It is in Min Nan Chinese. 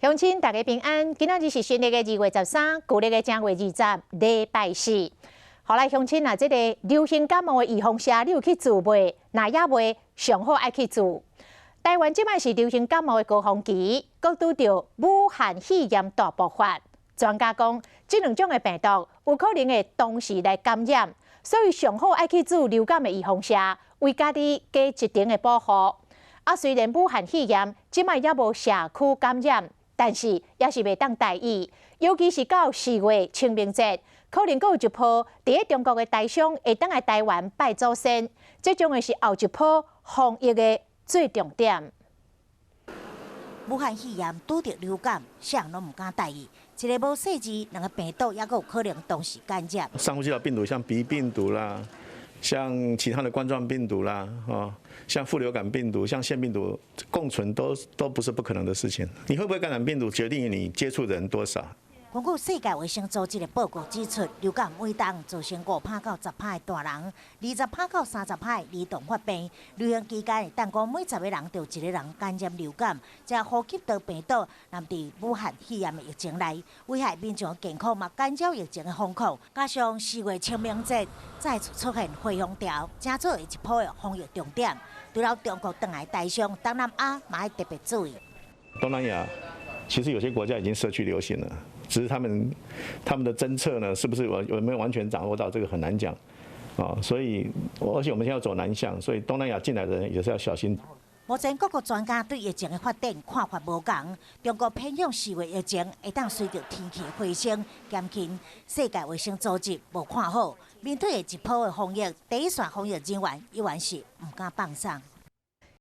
鄉親大家平安，今仔日是新曆的2月13，舊曆的正月20，禮拜四。予來鄉親啊，這个流行感冒的預防射，你有去注未？若猶未，上好愛去注。台灣這擺是流行感冒的高峰期，閣拄著武漢肺炎大爆發。專家講，這兩種的病毒有可能會同時來感染，所以上好愛去注流感的預防射，為家己加一層的保護。啊，雖然武漢肺炎這擺猶無社區感染，但是也是袂當大意，尤其是到4月清明節，可能閣有一波佇咧中國的台商會轉來台灣拜祖先，這將會是後一波防疫的最重點。武漢肺炎拄著流感，啥人攏毋敢大意。一个無細緻，兩个病毒猶閣有可能同時感染。上呼吸道病毒，像鼻病毒啦，像其他的冠狀病毒啦，哦，像副流感病毒、像腺病毒共存都不是不可能的事情。你會不會感染病毒，決定於你接觸的人多少。根據世界衛生組織的報告指出，流感每冬造成5趴到10趴的大人，20趴到30趴的兒童發病。流行期間，會當講每十個人就有一個人感染流感。這呼吸道病毒，若佇武漢肺炎的疫情內，危害民眾健康嘛，減少疫情的風控。加上4月清明節再次出現回鄉潮，成做一波的防疫重點。除了中國轉來台商，東南亞嘛愛特別注意。東南亞其實有些國家已經社區流行了。只是他們的偵測呢，是不是有沒有完全掌握到這個很難講，啊，所以而且我們現在要走南向，所以東南亞進來的人也是要小心。目前各國專家對疫情的發展看法無仝，中國偏向4月疫情會當隨著天氣回升減輕，世界衛生組織無看好，面對的一波的防疫，第一線防疫人員依然是毋敢放鬆。